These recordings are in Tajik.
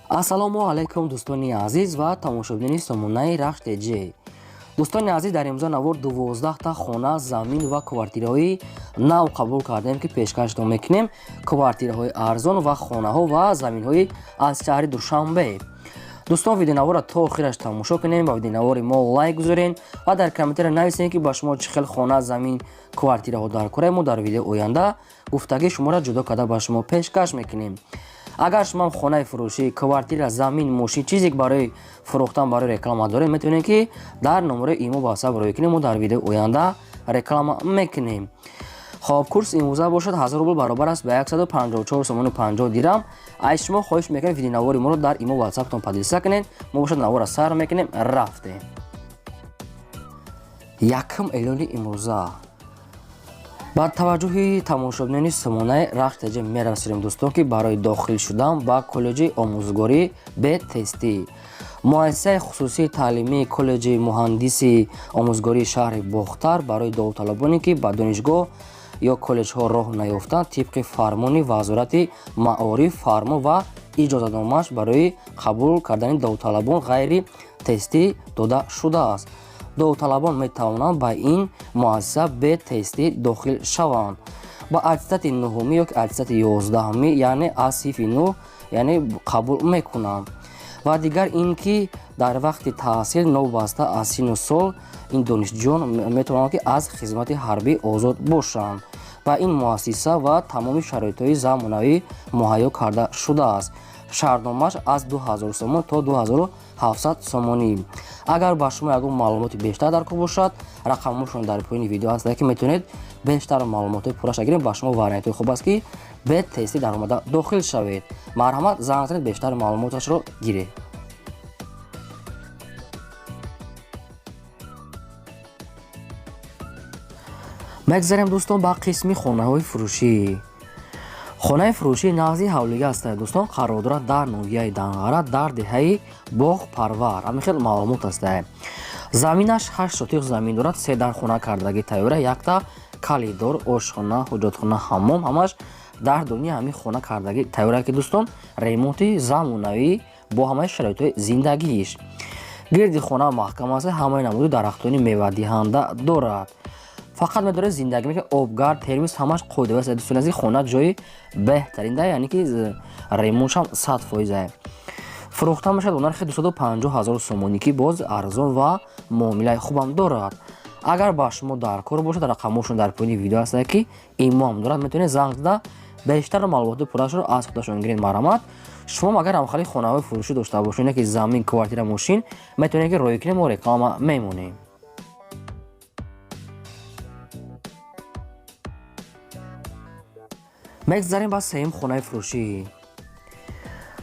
Ассалому алайкум, дӯстони азиз ва тамошобинони сомонаи Рахш ТЖ. Дӯстони азиз, дар имрӯза навор 12та хона, замин ва квартираҳои нав қабул кардем, ки пешкаштон мекунем. Квартираҳои арзон ва хонаҳо ва заминҳои аз шаҳри Душанбе. Дӯстон, видеонаворро то охираш тамошо кунем ва видеонавори мо лайк гузорем ва дар комментария нависем, ки ба шумо чӣ хел хона, замин, квартираҳо дар кора. Мо дар видеои оянда гуфтагии шуморо ҷудо карда ба шумо пешкаш мекунем. Агар шумо хонаи фурӯшӣ, квартира, замин, мошин, чизе барои фурӯхтан, барои реклама дорем, метавонем, ки дар номерои имо ватсап рӯй кунем, мо дар видеои оянда реклама мекунем. Хоб, курс имрӯза бошад 1000 рубл, баробар аст ба 154 сомону 50 дирам. Аз шумо хоҳиш мекунем, видеонавори моро дар имо ватсаптон поделиться кунед. Мо бошад наворро сар мекунем, рафтем. Якум эълони имрӯза ба таваҷҷӯҳи тамошобинони сомонаи Рахш ТЖ мерасонем, дӯстон, ки барои дохил шудан ба коллеҷи омӯзгорӣ бе тестӣ муассисаи хусусии таълимии коллеҷи муҳандиси омӯзгории шаҳри Бохтар барои довталабоне, ки ба донишгоҳ ё коллеҷҳо роҳ наёфтанд, тибқи фармони Вазорати маориф, фармон ва иҷозатномааш барои қабул кардани довталабон ғайри тестӣ дода шудааст. Довталабон метавонанд ба ин муассиса бе тестӣ дохил шаванд ба аттестати нуҳумӣ ё аттестати 11-умӣ, яъне аз синфи нӯҳ, яъне қабул мекунанд. Ва дигар ин ки дар вақти таҳсил новобаста аз синну сол ин донишҷӯён метавонанд, ки аз хизмати ҳарбӣ озод бошанд. Ба ин муассиса ва тамоми шароитҳои замонавӣ муҳайё карда шудааст. Шартномааш аз 2000 сомон то 2700 сомонӣ. Агар ба шумо ягон маълумоти бештар даркор бошад, рақамҳошон дар поёни видео ҳаст, ки метавонед бештар маълумотҳои пурраша гиред. Ба шумо вариантҳои хуб аст, ки бе тестӣ даромада дохил шавед. Марҳамат, занг занед, бештар маълумоташро гиред. Мегзарем, дӯстон, ба қисми хонаҳои фурӯшӣ. Хонаи фурӯшии нағзи ҳавлига аст, дӯстон, қарор дорад дар ноҳияи Данғара, дар деҳаи Боғпарвар. Ҳамин хел маълумот аст. Заминаш 8 сотиқ замин дорад, се дар хона кардагӣ тайёра, якта калидор, ошхона, ҳуҷҷатхона, ҳаммом, ҳамаш дар дуни ҳамин хона кардагӣ тайёра, ки дӯстон, ремонти замонавӣ бо ҳамаи шароитҳои зиндагииш. Гирди хона маҳкам аст, ҳамаи намуди дарахтони мевадиҳанда дорад. Фақат медоред зиндагӣ мекунед, обгард, термис, ҳамаш қоида аст. Дӯстони азиз, хона ҷои беҳтаринда, яъне ки ремонтшам 100%. Фурӯхта мешавад бо нархи 250 000 сомонӣ, ки боз арзон ва муомилаи хубам дорад. Агар ба шумо дар кор бошад, рақамҳошон дар поёни видео ҳастанд, ки имоам дорад, метавонед занг зада бештар маълумоти пуррашро аз худашон гиред. Марҳамат, шумо агар ҳамхали хонаҳои фурӯшӣ дошта бошед, ки замин, квартира, мошин, метавонед, ки рӯй кунед, мо реклама мемонем. Мегзарем ба сеюм хонаи фурӯшӣ.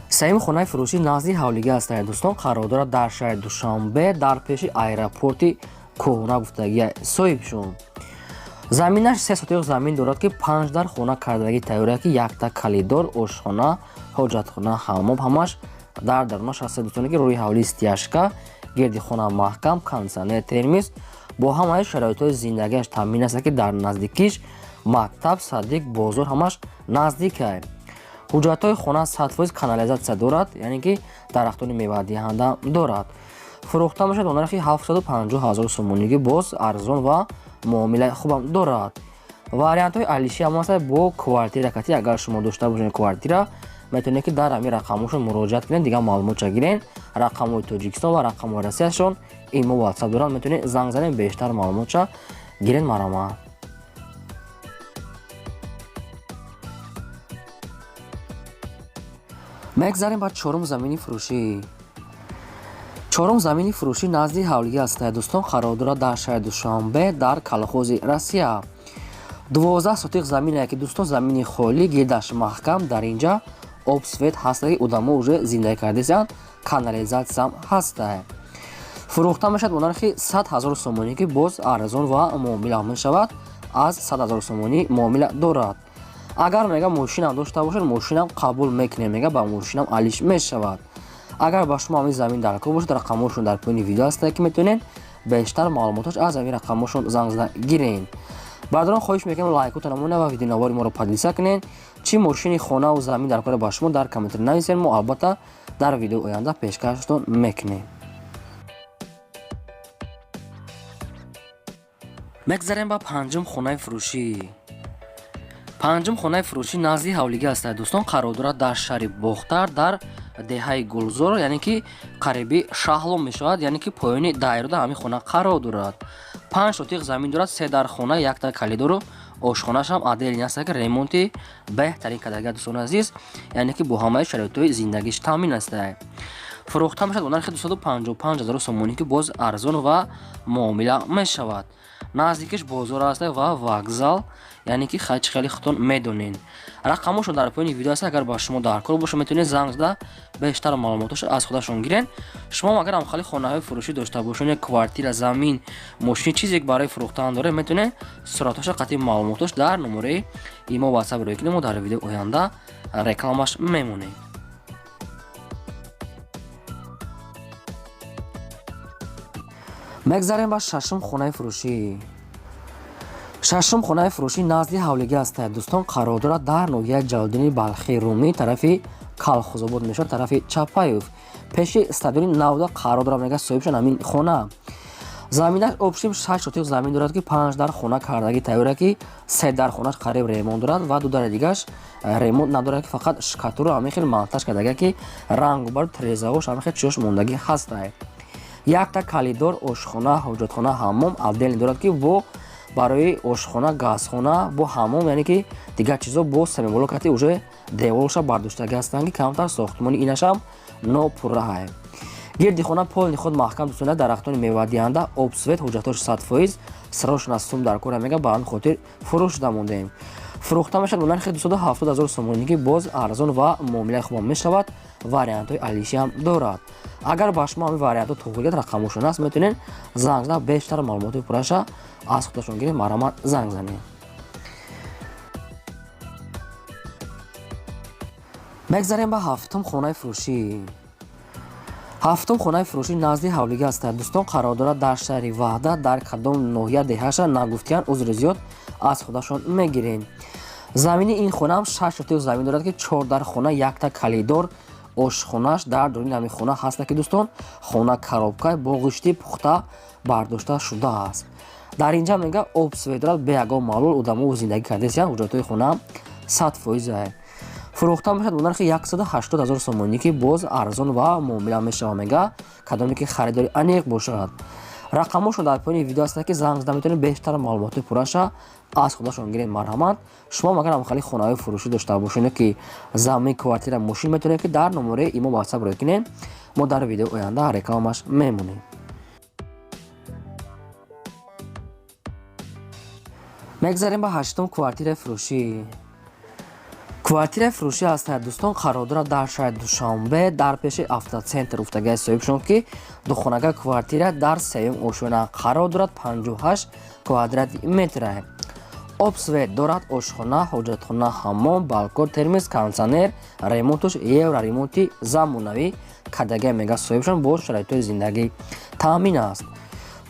Сеюм хонаи фурӯшӣ назди ҳавлига аст, дӯстон, қарор дорад дар шаҳри Душанбе, дар пеши аэропорти кӯҳна гуфтагия соҳибшон. Заминаш се сотиқ замин дорад, ки панҷ дар хона кардагӣ тайёра, ки якта калидор, ошхона, ҳоҷатхона, ҳаммом, ҳамаш дар дарунаш ҳаст, дӯстоне, ки рӯи ҳавлии стяжка, гирди хона маҳкам, кондитсионер, термис, бо ҳамаи шароитҳои зиндагиаш таъмин аст, ки дар наздикиш мактаб, садик, бозор, ҳамаш наздикай. Ҳуҷҷатҳои хона 100%, канализатсия дорад, яъне ки дарахтони мевадиҳанда дорад. Фурӯхта мешавад бо нархи 750 000 сомонӣ, ки боз арзон ва муомилаи хубам дорад. Вариантҳои алиши ҳам аст бо квартира кати. Агар шумо дошта бошед квартира, метавонед, ки дар ҳамин рақамҳошон муроҷиат кунед, дигар маълумотша гиред. Рақамҳои Тоҷикистон ва рақамҳои Россияшон имо ватсап доранд, метавонед занг занед, бештар маълумотша гиред. Марҳамат. Мегзарем ба чорум замини фурӯшӣ. Чорум замини фурӯшӣ назди ҳавлига аст, дӯстон, қарор дорад дар шаҳри Душанбе, дар колхози Россия. 12 сотиқ замине, ки дӯстон, замини холӣ, гирдаш маҳкам, дар инҷа об, свет ҳаста, ки одамо уже зиндагӣ кардесианд, канализатсиям ҳаста. Фурӯхта мешавад бо нархи 100 000 сомонӣ, ки боз арзон ва муомила мешавад, аз 100 000 сомонӣ муомила дорад. Агар мега мошинам дошта бошад, мошинам қабул мекунем, мега ба мошинам алиш мешавад. Агар ба шумо ҳамин замин дар кор бошад, рақамҳошон дар поёни видео ҳастанд, ки метавонед бештар маълумоташ аз ҳамин рақамҳошон занг зада гиред. Бародарон, хоҳиш мекунем, лайкотон намона ва видеонавори моро поделиться кунед. Чӣ мошини, хонаву замин дар кора ба шумо, дар комментар нависед, мо албатта дар видеои оянда пешкаштон мекунем. Мегзарем ба панҷум хонаи фурӯшӣ. Панҷум хонаи фурӯшӣ назди ҳавлигӣ ҳастад, дӯстон, қарор дорад дар шаҳри Бохтар, дар деҳаи Гулзор, яъне ки қариби Шаҳло мешавад, яъне ки поёни дайрода ҳамин хона қарор дорад. 5 сотиқ замин дорад, се дар хона, якта калидору ошхонааш ҳам отдельный аст, ки ремонти беҳтарин кардага, дӯстони азиз, яъне ки бо ҳамаи шароитҳои зиндагиш таъмин аст. Фурӯхта мешавад бо нархи 255 ҳазору сомонӣ, ки боз арзон ва муомила мешавад. Наздикиш бозор аст ва вокзал, яъне ки хайчи хеле худтон медонед. Рақамошон дар поёни видео аст. Агар ба шумо дар кор боша, метавонед занг зада бештар маълумотошро аз худашон гирен. Шумо агар ҳамхали хонаҳои фурӯшӣ дошта бошед, квартира, замин, мошини, чизе барои фурӯхтан доред, метавонед суратҳоша қатъи маълумотош дар номераи имо ватсап рӯй кунед, мо дар видеои оянда рекламаш мемонем. Мегзарем ба шашум хонаи фурӯшӣ. Шашум хонаи фурӯшӣ назди ҳавлигӣ ҳастад, дӯстон, қарор дорад дар ноҳияи Ҷалолиддини Балхӣ Румӣ, тарафи Калхозобод мешавад, тарафи Чапаев, пеши стадиони навда қарор дорад. Мега соҳибшон ҳамин хона. Заминаш общим 6 сотиқ замин дорад, ки панҷ дар хона кардагӣ тайёра, ки се дар хонаш қариб ремонт дорад ва ду дари дигаш ремонт надорад, ки фақат шкатуру ҳамин хел монтаж кардага, ки рангу бар трезаош ҳамин хел чизош мондагӣ ҳастад. Якта калидор, ошхона, ҳоҷатхона, ҳаммом отдельный дорад, ки бо барои ошхона, газхона, бо ҳаммом, яъне ки дигар чизо бо семиболо кати уже деворша бардоштагӣ ҳастанд, ки камтар сохтмони инашам нопурраҳай. Гирди хона полный худ маҳкам, дӯстона, дарахтони мевадиҳанда, об, свет, ҳуҷҷатҳош 100%, сарошон сум дар кора. Мега, ба ҳамин хотир фурӯш шуда мондем. Фурӯхта мешавад бо нархи 270 ҳазор сомонӣ, ки боз арзон ва муомилаи хубам мешавад, вариантҳои алишӣ ҳам дорад. Агар ба шумо ҳамин вариантҳо туғри гирад, рақамошон аст, метавонед занг зада бештар маълумоти пурраша аз худашон гиред. Марҳамат, занг занед. Мегзарем ба ҳафтум хонаи фурӯшӣ. Ҳафтум хонаи фурӯшӣ назди ҳавлигӣ ҳастад, дӯстон, қарор дорад дар шаҳри Ваҳдат, дар кадом ноҳия, деҳаша нагуфтиян, узри зиёд, аз худашон мегирем. Замини ин хонаам 6 сотиқ замин дорад, ки чор дар хона, якта калидор, ошхонааш дар дуруни ҳамин хона ҳаста, ки дӯстон, хона коробка бо ғишти пухта бардошта шудааст. Дар инҷа мега об, свет дорад, бе ягон маълул одамо зиндагӣ кардесиян, ҳуҷҷатҳои хонаам 100%. Фурӯхта мешавад бо нархи 180 ҳазор сомонӣ, ки боз арзон ва муомила мешавад. Мега, кадоме ки харидори аниқ бошад, рақамошон дар поёни видео ҳастанд, ки занг зада метавонед бештар маълумотҳои пурраша аз худашон гиред. Марҳамат, шумо агар ҳамхали хонаҳои фурӯшӣ дошта бошед, ки замин, квартира, мошин, метавонед ки дар номераи имо ватсап рӯй кунед, мо дар видеои оянда рекламаш мемонем. Мегзарем ба ҳаштум квартираи фурӯшӣ. Квартираи фурӯшӣ ҳастад, дӯстон, қарор дорад дар шаҳри Душанбе, дар пеши автоцентр. Гуфтагаи соҳибшон, ки духонага квартира дар сеюм ошёна қарор дорад, 58 квадрати метра, об, свет дорад, ошхона, ҳоҷатхона, ҳаммом, балкон, термос, кондитсионер, ремонтуш евроремонти замонавӣ кардагия. Мега соҳибшон, бо шароитҳои зиндагӣ таъмин аст.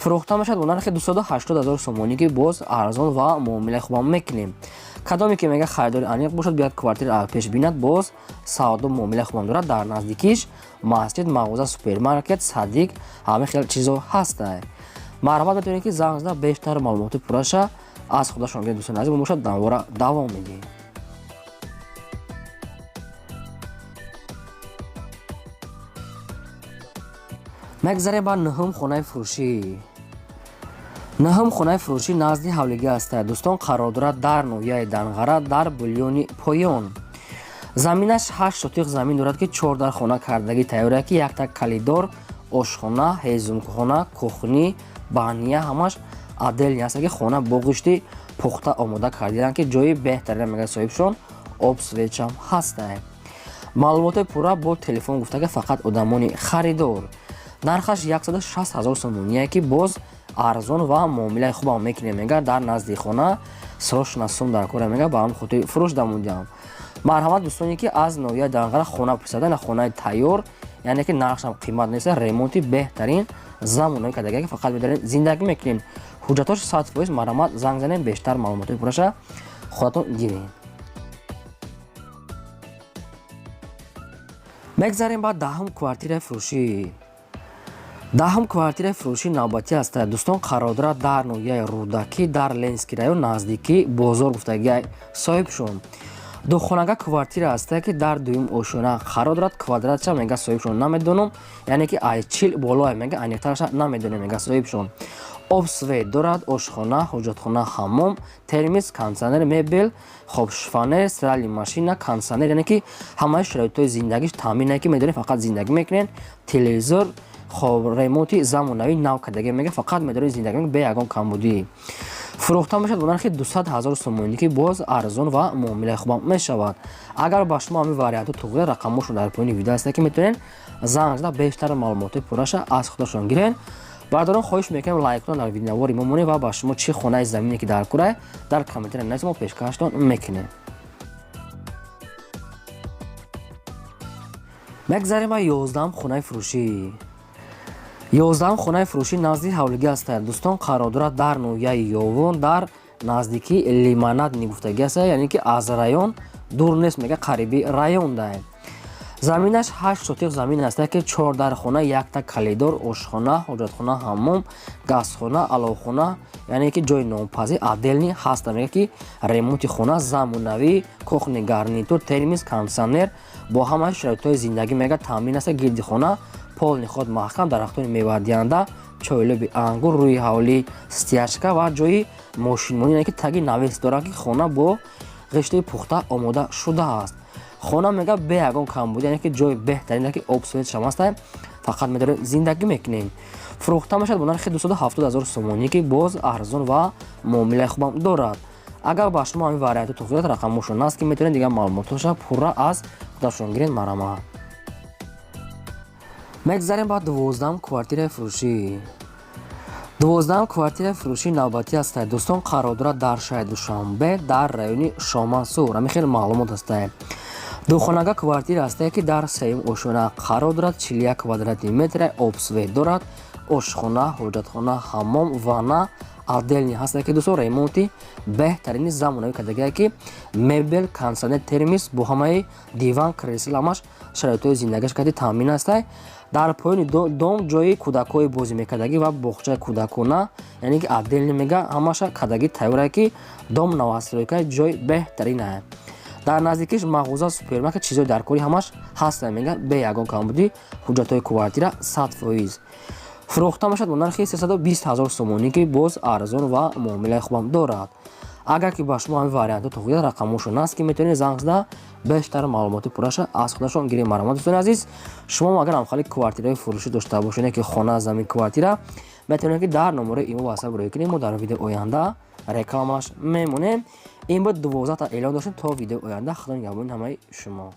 Фурӯхта мешавад бо нархи 280 ҳазор сомонӣ, ки боз арзон ва муомилаи хубам мекунем. Кадоме ки мега харидори аниқ бошад, биёяд квартира пеш бинад, боз савдо муомилаи хубам дорад. Дар наздикиш масҷид, мағоза, супермаркет, садик, ҳамин хел чизо ҳастад. Марҳамат, метавонед ки занг зада бештар маълумоти пурраша аз худашон гиред. Дӯстони азиз, бошад, навора давом медиҳем. Мегзарем ба нӯҳум хонаи фурӯшӣ. Нӯҳум хонаи фурӯшӣ назди ҳавлигӣ ҳастад, дӯстон, қарор дорад дар ноҳияи Данғара, дар Булёни поён. Заминаш 8 сотиқ замин дорад, ки чор дар хона кардагӣ тайёра, ки якта калидор, ошхона, ҳезумкхона, кухни, баня ҳамаш отдельный аст, ки хона бо ғишти пухта омода кардидан, ки ҷои беҳтарина. Мега соҳибшон, об, светшам ҳастад. Маълумоти пурра бо телефон гуфтага, фақат одамони харидор. Нархаш 160 ҳазор сомоние, ки боз арзон ва муомилаи хубам мекунем. Мега, дар назди хона срошна сум дар кора. Мега, ба ҳамин хотир фурӯш дамудиам. Марҳамат, дӯстоне ки аз ноҳияи Данғара хона пурсада, на хонаи тайёр, яъне ки нархшам қимат нест, ремонти беҳтарин замонаи кардагия, ки фақат медарем зиндагӣ мекунем, ҳуҷҷатҳош 100%. Марҳамат, занг занем, бештар маълумотҳои пурраша худатон гирем. Мегзарем ба 10-ум квартираи фурӯшӣ. 10-ум квартираи фурӯшӣ навбатӣ аст, дӯстон, қарор дорад дар ноҳияи Рӯдакӣ, дар Ленинский район, наздикии бозор гуфтагиай соҳибшон. Духонага квартира ҳастае, ки дар дуюм ошёна қарор дорад. Квадратша, мега соҳибшон, намедонам, яъне ки ай 40 болое, мега, аниқтараша намедонем, мега соҳибшон. Об, свет дорад, ошхона, ҳоҷатхона, ҳаммом, термис, кондитсионер, мебел, хоб, шифоньер, стиральный машина, кондитсионер, яъне ки ҳамаи шароитҳои зиндагиш таъмине, ки медонем, фақат зиндагӣ мекунем. Телевизор, хоб, ремонти замонавӣ нав кардагӣ, мега, фақат медонем, зиндагӣ бе ягон камбудӣ. Фурӯхта мешавад бо нархи 200 ҳазор сомонӣ, ки боз арзон ва муомилаи хубам мешавад. Агар ба шумо ҳамин вариантҳо туғри, рақамҳошон дар поёни видео ҳаста, ки метавонед занг зада, бештар маълумотҳои пурраша аз худашон гирен. Бародарон, хоҳиш мекунем, лайктон дар видеонавори мо монед ва ба шумо чӣ хонаи замине ки дар курай, дар комментария нависед, мо пешкаштон мекунем. Мегзарем ба 11-ум хонаи фурӯшӣ. 11-ум хонаи фурӯшӣ назди ҳавлигӣ ҳастад, дӯстон, қарор дорад дар ноҳияи Ёвон, дар наздикии Лимонадни гуфтагӣ аст, яъне ки аз район дур нест, мега, қариби район даем. Заминаш 8 сотиқ замин аст, ки чор дар хона, якта калидор, ошхона, ҳоҷатхона, ҳаммом, газхона, аловхона, яъне ки ҷои нонпазӣ отдельный ҳаста. Мега, ки ремонти хона замонавӣ, кухонный гарнитур, термис, кондитсионер, бо ҳамаи шароитҳои зиндагӣ, мега, таъмин аст. Гирди хона полный ход маҳкам, дарахтони мевадиҳанда, чойлоби ангур, рӯи ҳавлӣ стяжка ва ҷои мошинмонӣ, яъне ки таги навес дорад, ки хона бо ғишти пухта омода шудааст. Хона, мега, бе ягон камбудӣ, яъне ки ҷои беҳтарин, ки об, свет шам аста, фақат медорем, зиндагӣ мекунем. Фурӯхта мешавад бо нархи 270 ҳазор сомонӣ, ки боз арзон ва муомилаи хубам дорад. Агар ба шумо ҳамин вариантҳо туғрият, рақамҳошон аст, ки метавонед дигар маълумотҳоша пурра аз худашон гиред. Марҳамат. Мегзарем ба 12-ум квартираи фурӯшӣ. 12-ум квартираи фурӯшии навбатӣ ҳастад, дӯстон, қарор дорад дар шаҳри Душанбе, дар райони Шомансур. Ҳамин хел маълумот ҳастад. Духонага квартира ҳастае, ки дар сеюм ошёна қарор дорад, 41 квадратный метр, об, свет дорад, ошхона, ҳоҷатхона, ҳаммом, ванна отдельный ҳастае, ки, дӯстон, ремонти беҳтарини замонавӣ кардагие, ки мебел, кондитсионер, термис, бо ҳамаи диван, кресел, ҳамаш шароитҳои зиндагиаш кади таъмин ҳастае. Дар поёни дом ҷои кӯдакҳои бозӣ мекардагӣ ва боғчаи кӯдакона, яъне ки отдельный, мега, ҳамаша кардагӣ тайёрае, ки дом новостройка, ҷои беҳтаринае. Дар наздикиш мағоза, супермаркет, чизҳои даркорӣ ҳамаш ҳастанд, мега, бе ягон камбудӣ. Ҳуҷҷатҳои квартира 100%. Фурӯхта мешавад бо нархи 320 ҳазор сомонӣ, ки боз арзон ва муомилаи хубам дорад. Агар ки ба шумо ҳамин вариантҳо туғрият, рақамҳошон аст, ки метавонед занг зада, бештар маълумоти пурраша аз худашон гиред. Марҳамат, дӯстони азиз, шумо агар ҳамхали квартираҳои фурӯшӣ дошта бошед, ки хона, замин, квартира, метавонед, ки дар номерои имо ватсап рӯй кунед, мо дар видеои оянда рекламаш мемонем. Ин буд, 12та эълон доштем. То видеои оянда, худо нигаҳбони ҳамаи шумо.